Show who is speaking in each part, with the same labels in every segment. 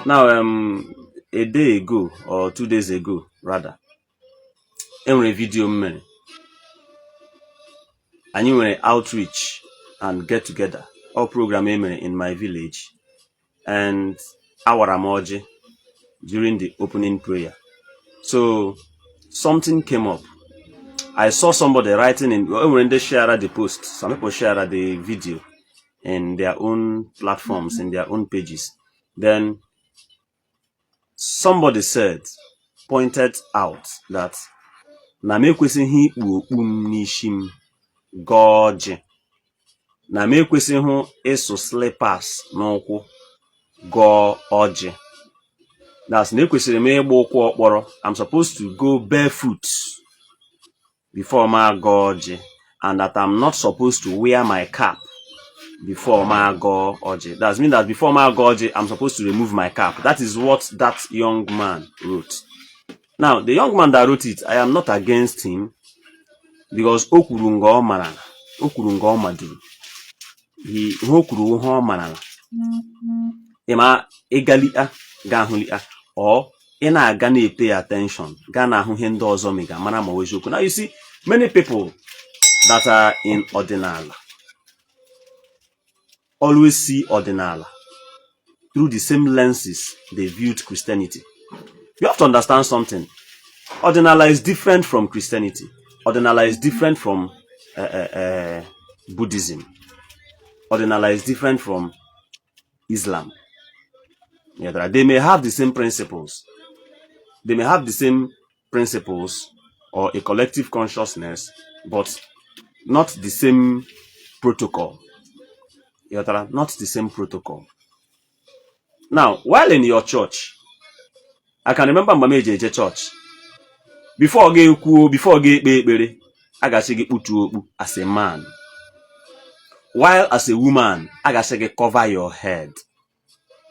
Speaker 1: Now, a day ago or 2 days ago rather, enwere video m mere. Anyị nwere outreach and get together all program e mere in my village, and awara m ọjị during the opening prayer. So something came up. I saw somebody writing in, enwere ndị share the post, some people share the video in their own platforms, in their own pages. Then somebody said, pointed out that na m ekwesịghị ikpu okpu m n'isi m gọọ ọjị, na m ekwesịghị ịsụ slippers n'ụkwụ gọọ ọjị. That's na ekwesịrị m ịgba ụkwụ ọkpọrọ. I'm supposed to go barefoot before ma gọọ ọjị, and that I'm not supposed to wear my cap before ma gọọ ọjị. That means that before ma gọọ ọjị, I'm supposed to remove my cap. That is what that young man wrote. Now, the young man that wrote it, I am not against him, because o kwuru nga ọ mara, o kwuru nga ọ maduru. Ihe o kwuru, ihe ọ marala. Ịma ịgalia ga-ahụlia or ị na-aga na-pay attention, gaa na-ahụ ihe ndị ọzọ ma ị ga-amara ma ọ bụ eziokwu. Now, you see, many people that are in ọdịnala always see ọdịnala through the same lenses they viewed Christianity. You have to understand something. Ọdịnala is different from Christianity. Ọdịnala is different from Buddhism. Ọdịnala is different from Islam. Yeah, they may have the same principles. They may have the same principles or a collective consciousness, but not the same protocol. You ghọtara? Not the same protocol. Now, while in your church, I can remember mgbe m eji eje church. Before ọ ga-ekwuo, before ọ ga-ekpe ekpere, a ga-asị gị kputuo okpu as a man. While as a woman, a ga-asị gị cover your head.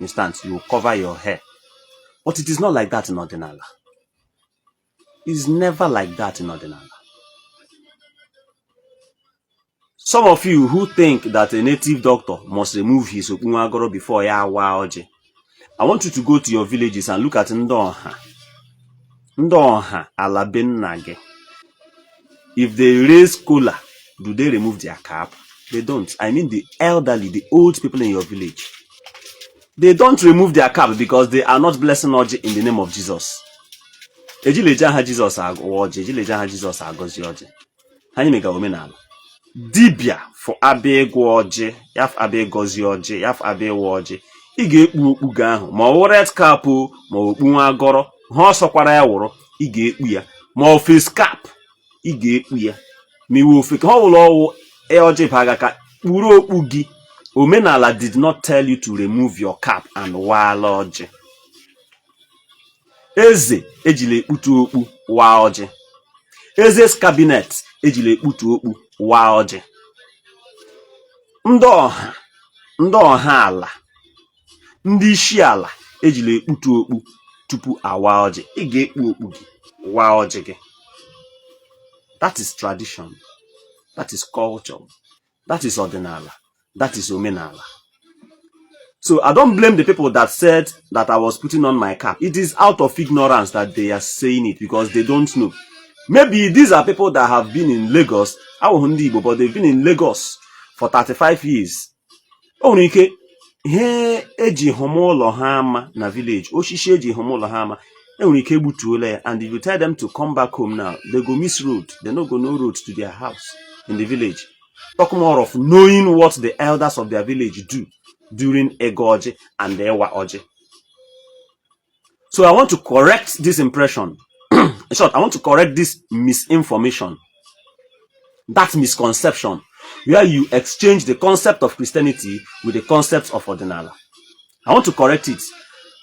Speaker 1: Instant, you will cover your hair. But it is not like that in ọdịnala. It's never like that in ọdịnala. Some of you who think that a native doctor must remove his okpu nwagoro before ya awa ọjị, I want you to go to your villages and look at ndị ọha. Ndị ọha ala be nna gị. If they raise kola, do they remove their cap? They don't. I mean the elderly, the old people in your village. They don't remove their cap because they are not blessing ọjị in the name of Jesus. Ejila eji aha Jizọs agụ ọjị, ejila eji aha Jizọs agọzi ọjị. Ha mega omenala. Dibịa fụ abịa ịgụ ọjị, ya fụ abịa ịgọzi ọjị, ya fụ abịa ịwa ọjị. Ị ga-ekpu okpu gị ahụ, ma ọ wụ red cap o, ma ọ okpu nwa agọrọ, ha ọ sọkwara ya wụrụ, ị ga-ekpu ya. Ma ọ face cap, ị ga-ekpu ya. Ma iwe ofe ka ọ wụrụ ọwụ ọjị baga ka kpuru okpu gị. Omenala did not tell you to remove your cap and waala ọjị. Eze ejila ekputu okpu waa ọjị. Eze's cabinet ejila ekputu okpu waa ọjị. Ndị ọha, ndị ọha ala, ndị isi ala ejila ekputu okpu tupu awa ọjị. Ị ga-ekpu okpu gị waa ọjị gị. That is tradition. That is culture. That is ọdịnala. That is omenala. So I don't blame the people that said that I was putting on my cap. It is out of ignorance that they are saying it, because they don't know. Maybe these are people that have been in Lagos. Awụghị ndị Igbo, but they've been in Lagos for 35 years. O nwere ike ihe eji hụma ụlọ ha ama na village, osisi eji hụma ụlọ ha ama, enwere ike egbutuola ya, and if you tell them to come back home now, they go miss road. They no go know road to their house in the village. Talk more of knowing what the elders of their village do during Ịgọ ọjị and Ịwa ọjị. So I want to correct this impression. In short, I want to correct this misinformation, that misconception, where you exchange the concept of Christianity with the concept of ọdịnala. I want to correct it.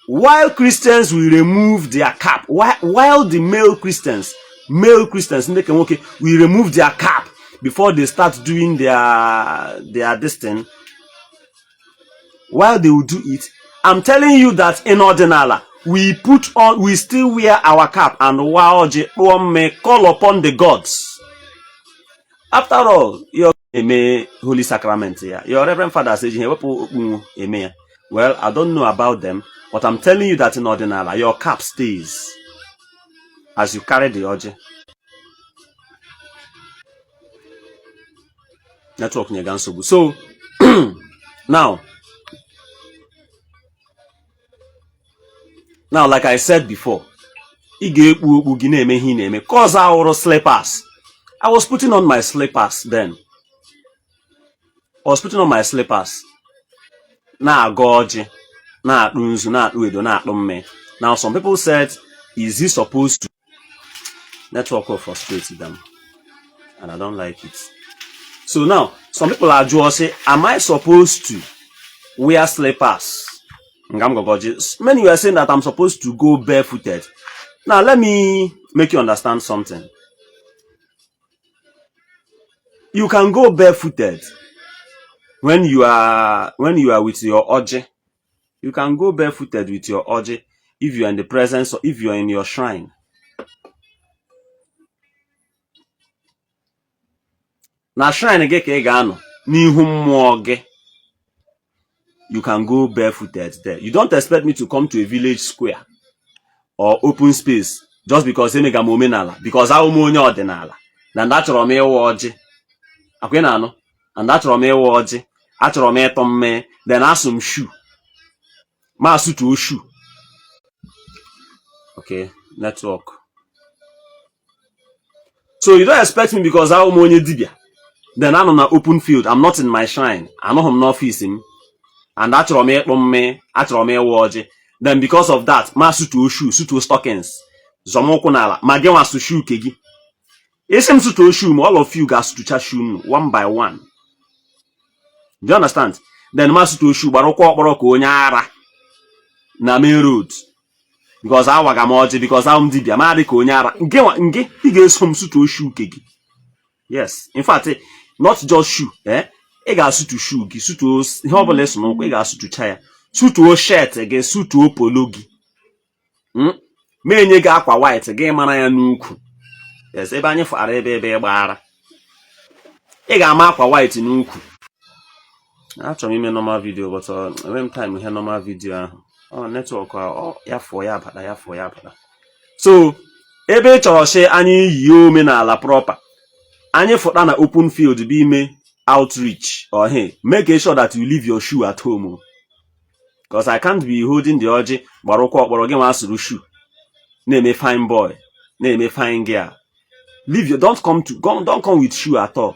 Speaker 1: While Christians will remove their cap, while the male Christians, ndị ke nwoke, will remove their cap before they start doing their this thing, while they will do it, I'm telling you that in ọdịnala, we put on, we still wear our cap and wa ọjị, kpụọ mme, call upon the gods. After all, your eme holy sacrament ya, your reverend fathers eji ha ewepụ okpu eme ya. Well, I don't know about them, but I'm telling you that in ọdịnala, your cap stays as you carry the ọjị. Network nyega nsogbu. So now, like I said before, ị ga-ekpu okpu gị na-eme ihe ị na-eme. Nke ọzọ awụrụ slippers. I was putting on my slippers then. I was putting on my slippers na-agọ ọjị, na-akpụ nzu, na-akpụ edo, na-akpụ mme. Now some people said, is he supposed to? Network will frustrate them and I don't like it. So now some people ajụọ sị, am I supposed to wear slippers nga m gọgọ ọjị? Many were saying that I'm supposed to go barefooted. Now let me make you understand something. You can go barefooted when you are with your ọjị. You can go barefooted with your ọjị if you are in the presence or if you are in your shrine. Na shrine gị ka ị ga-anọ n'ihu mmụọ gị. You can go barefooted there. You don't expect me to come to a village square or open space just because emega m omenala, because awụ m onye ọdịnala na and achọrọ m ịwa ọjị. Akwa ị na-anụ? And achọrọ m ịwa ọjị, achọrọ m ịtụ mme, then asụ m shoe, ma asụtuo shoe. Okay, network. So you don't expect me, because awụ m onye dibịa, then anọ na open field, I'm not in my shrine, anọghị m n'ọfịs m, and achọrọ m ịkpụ mme, achọrọ m ịwa ọjị, then because of that ma sụtuo shoe, sụtuo stockings, zọmụkwụ n'ala. Ma gị nwa sụ shoe ke gị. Isi m sụtuo shoe m, all of you ga-asụtucha shoe unu one by one. Do you understand? Then ma sụtuo shoe, gbara ụkwụ ọkpọrọ ka onye ara na main road, because awaga m ọjị, because ahụ m dibịa, ma dị ka onye ara. Nke nwa nke ị ga-eso m sụtuo shoe ke gị. Yes, in fact, not just shoe, eh, ị ga-asụtu shoe gị, sụtuo ihe ọbụla ịsụ n'ụkwụ, ị ga-asụtucha ya, sụtuo shirt gị, sụtuo polo gị. Ma enye gị akwa white gị mara ya n'ukwu. Yes, ebe anyị fara ebe ịgba ara, ị ga-ama akwa white n'ukwu. Achọrọ m ime normal video, but enweghị m time ihe normal video ahụ. Ọ network ọ ya fụọ ya abata, ya fụọ ya abata. So ebe ị chọrọ sị anyị yie omenala proper, anyị fụta na open field bụ ime outreach or hey, make sure that you leave your shoe at home, because I can't be holding the ọjị, gbara ụkwụ ọkpọrọ, gị nwa asụrụ shoe, na-eme fine boy, na-eme fine girl. Leave your don't come to don't come with shoe at all.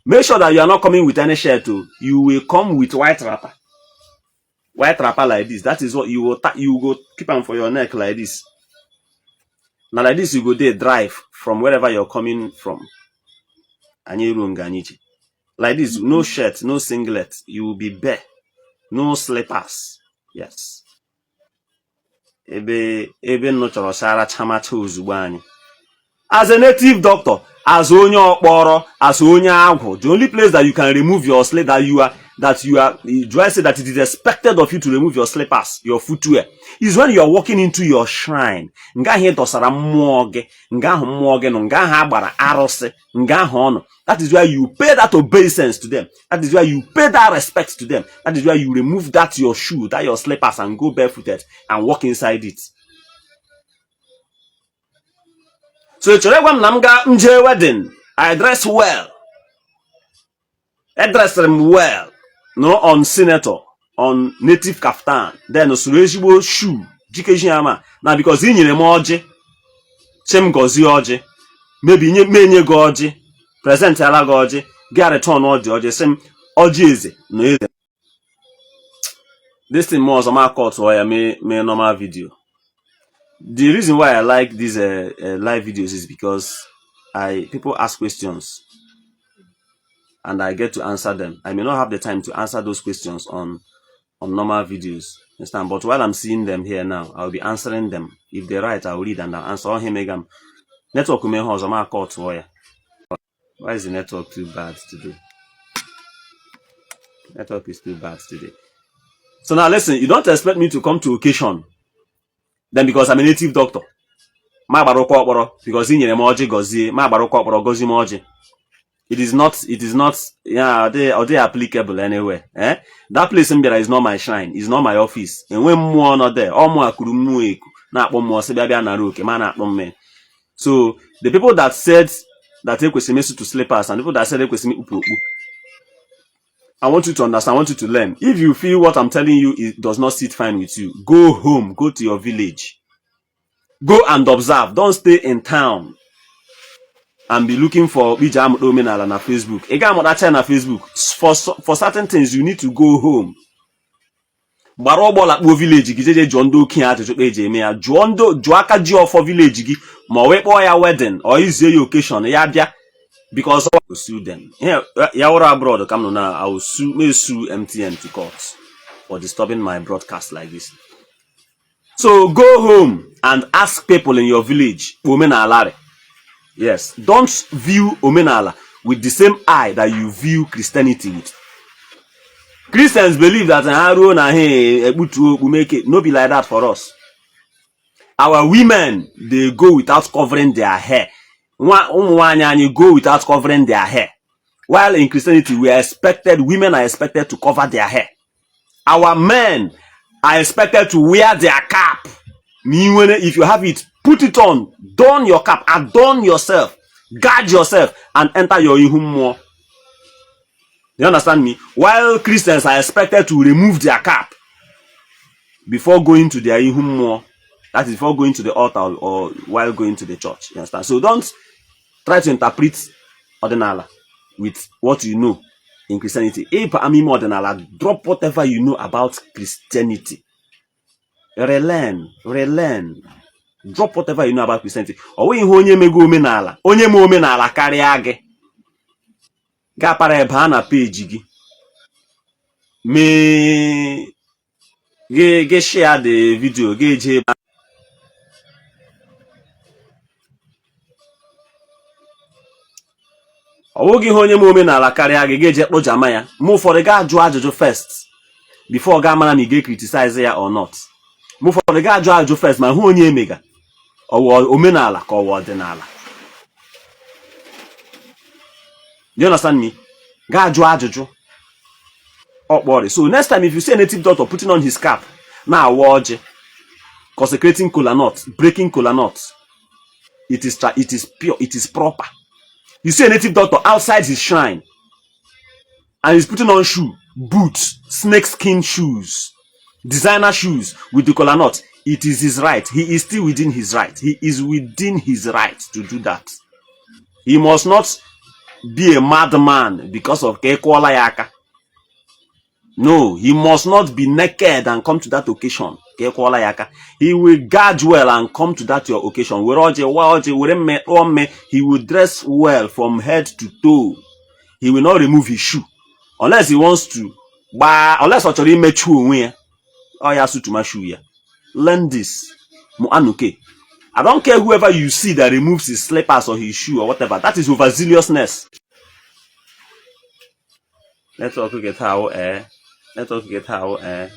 Speaker 1: Make sure that you are not coming with any shirt o. You will come with white wrapper, white wrapper like this. That is what you will you go keep am for your neck like this. Na like this you go dey drive from wherever you're coming from. Anyị ruo nga anyị ji like this, no shirt, no singlet, you will be bare, no slippers. Yes, ebe nnụ chọrọ sara chamacha ozugbo. Anyị as a native doctor, as onye ọkpọrọ, as onye agwụ, the only place that you can remove your slip, that you are do I say that it is expected of you to remove your slippers, your footwear, is when you are walking into your shrine, nga ahụ ị dọsara mmụọ gị, nga ahụ mmụọ gị nọ, nga ahụ agbara arụsị, nga ahụ ọ nọ. That is where you pay that obeisance to them. That is where you pay that respect to them. That is where you remove that your shoe, that your slippers, and go barefooted and walk inside it. So ị chọrọ ịgwa m na m gaa nje wedding, I dress well, edressịrị m well, nọrọ on senator, on native kaftan, then soro ezigbo shoe jikeji ya, ma na because ị nyere m ọjị, sị m gọzie ọjị, maybe nye m enye gị ọjị, present ala gị ọjị, gị return ọjị, ọjị sị m ọjị eze na eze. This thing more ọzọ ma cut ya mee normal video. The reason why I like these live videos is because I people ask questions and I get to answer them. I may not have the time to answer those questions on normal videos, understand? But while I'm seeing them here now, I'll be answering them. If they write, I'll read and I'll answer. All him megam network mee ha ọzọ ma cut ya. Why is the network too bad today? Network is too bad today. So now listen, you don't expect me to come to occasion, then because I'm a native doctor, ma gbara ụkwụ ọkpọrọ, because ị nyere m ọjị gọzie, ma gbara ụkwụ ọkpọrọ gọzie m ọjị. It is not, yeah, ọ dị applicable anywhere, eh? That place m bịara is not my shrine, is not my office. Enwe mmụọ nọ there. Ọ mụ akụrụ mmụọ eku na-akpọ mmụọ sị bịa bịa nara oke ma na-akpọ mmiri. So the people that said that ekwesịrị m ịsụtụ slippers and the people that said ekwesịrị m ikpupu okpu, I want you to understand, I want you to learn. If you feel what I'm telling you it does not sit fine with you, go home, go to your village. Go and observe. Don't stay in town and be looking for ije amụta omenala na Facebook. Ị ga-amụtacha na Facebook. For certain things, you need to go home. Gbara ụgbọ lakpuo village gị, jeje jụọ ndị okenye ajụjụ kpa eji eme ya. Jụọ ndị jụọ aka ji ọfọ village gị ma ọ wee kpọọ ya wedding or izie ya occasion ya bịa, because I will sue them. Ya wụrụ abroad ka m nọ na, I will sue, may sue MTN to court for disturbing my broadcast like this. So go home and ask people in your village omenala rị. Yes, don't view omenala with the same eye that you view Christianity with. Christians believe that ha ruo na ha ekputuo okpu meke. No be like that for us. Our women dey go without covering their hair. Ụmụ nwaanyị anyị go without covering their hair. While in Christianity, we are expected, women are expected to cover their hair. Our men are expected to wear their cap. Ma ị nwere, if you have it, put it on, don your cap, adorn yourself, guard yourself, and enter your ihu mmụọ. You understand me? While Christians are expected to remove their cap before going to their ihu mmụọ, that is, before going to the altar or while going to the church. You understand? So don't try to interpret ọdịnala with what you know in Christianity. Ịba ime ọdịnala, drop whatever you know about Christianity. Relearn, relearn. Drop whatever you know about Christianity. Ọ nweghị ihe onye mego omenala, onye me omenala karịa gị ga-apara ebe a na peji gị mee gị gị share the video gị eje ebe. Ọ bụghị ihe onye ma omenala karịa gị ga-eje kpụjama ya. Ma ụfọdụ ga-ajụ ajụjụ first before ga mara ma ị ga-criticize ya or not. Ma ụfọdụ ga-ajụ ajụjụ first ma hụ onye emega ọwụ omenala ka ọwụ ọdịnala. Do you understand me? Ga-ajụ ajụjụ ọkpọrị. So next time if you see a native doctor putting on his cap na-awa ọjị, consecrating kola nut, breaking kola nut, it is pure, it is proper. You see a native doctor outside his shrine and he's putting on shoe, boots, snake skin shoes, designer shoes with the kola nut, it is his right. He is still within his right. He is within his right to do that. He must not be a madman because of ka ị kụọla ya aka. No, he must not be naked and come to that occasion ka ị kụọla ya aka. He will guard well and come to that your occasion. Were ọjị waa ọjị, were mme kpụọ mme. He will dress well from head to toe. He will not remove his shoe unless he wants to gbaa, unless ọ chọrọ imechu onwe ya, ọ ya sụtụma shoe ya. Learn this. Muanuke. I don't care whoever you see that removes his slippers or his shoe or whatever. That is overzealousness. Network gị taa wụ ee. Network gị taa wụ ee.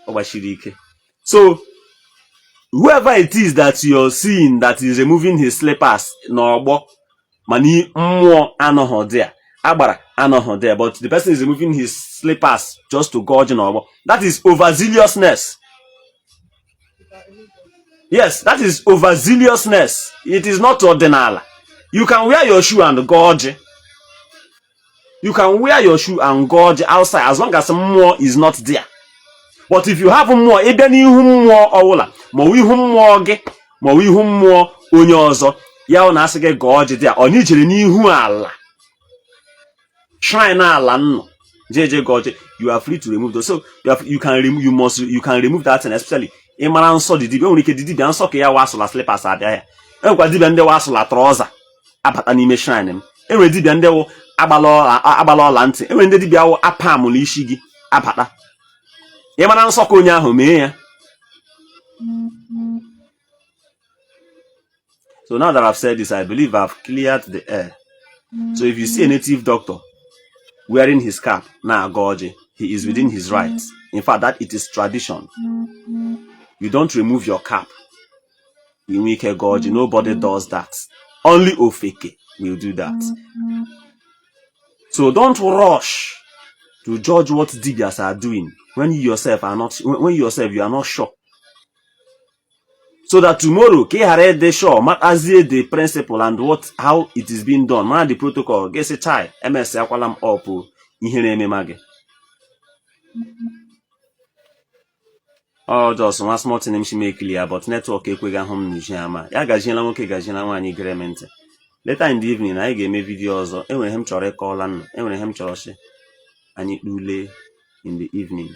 Speaker 1: Ọ gbachiri ike. So whoever it is that you're seeing that is removing his slippers n'ọgbọ mana mmụọ anọghị there, agbara anọghị there, but the person is removing his slippers just to gọọ ọjị n'ọgbọ, that is overzealousness. Yes, that is overzealousness. It is not ọdịnala. You can wear your shoe and gọọ ọjị. You can wear your shoe and gọọ ọjị outside as long as mmụọ is not there. But if you have mmụọ, ị bịa n'ihu mmụọ ọwụla, ma ọ wụ ihu mmụọ gị ma ọ wụ ihu mmụọ onye ọzọ, ya ọ na-asị gị gọọ ọjị dị a, ọ na ijere n'ihu ala shrine ala nnọ jeje gọọ ọjị, you are free to remove those. So you, are, you can remove, you must, you can remove that thing, especially ị mara nsọ dị dibịa. Nwere ike dị dibịa nsọ ka ya wasụla slippers abịa ya. Enwekwa dibịa ndị wasụla trouser abata n'ime shrine m. Enwere dibịa ndị wụ agbala ọla ntị. Enwere ndị dibịa wụ apamụlụ isi gị abata. Ị mara nsọ ka onye ahụ mee ya. So now that I've said this, I believe I've cleared the air. So if you see a native doctor wearing his cap na-agọ ọjị, he is within his rights. In fact, that it is tradition. You don't remove your cap. I nwee ike gọọ ọjị. Nobody does that. Only ofeke will do that. So don't rush to judge what dibias are doing when you yourself are not, when you yourself, you are not sure, so that tomorrow ka ị ghara ịdị sure, matazie the principle and what how it is being done, mara the protocol, gị sị, "Chai, emess akwala m up o," ihere emema gị. Ọ just nwa small thing m shi mee clear, but network ekweghị ahụ m n'uji ama ya. Gajiela nwoke, gajiela nwaanyị gere m ntị. Later in the evening anyị ga-eme video ọzọ. Enwere ihe m chọrọ ịkọọla nnụ, enwere ihe m chọrọ shi anyị kpulee in the evening.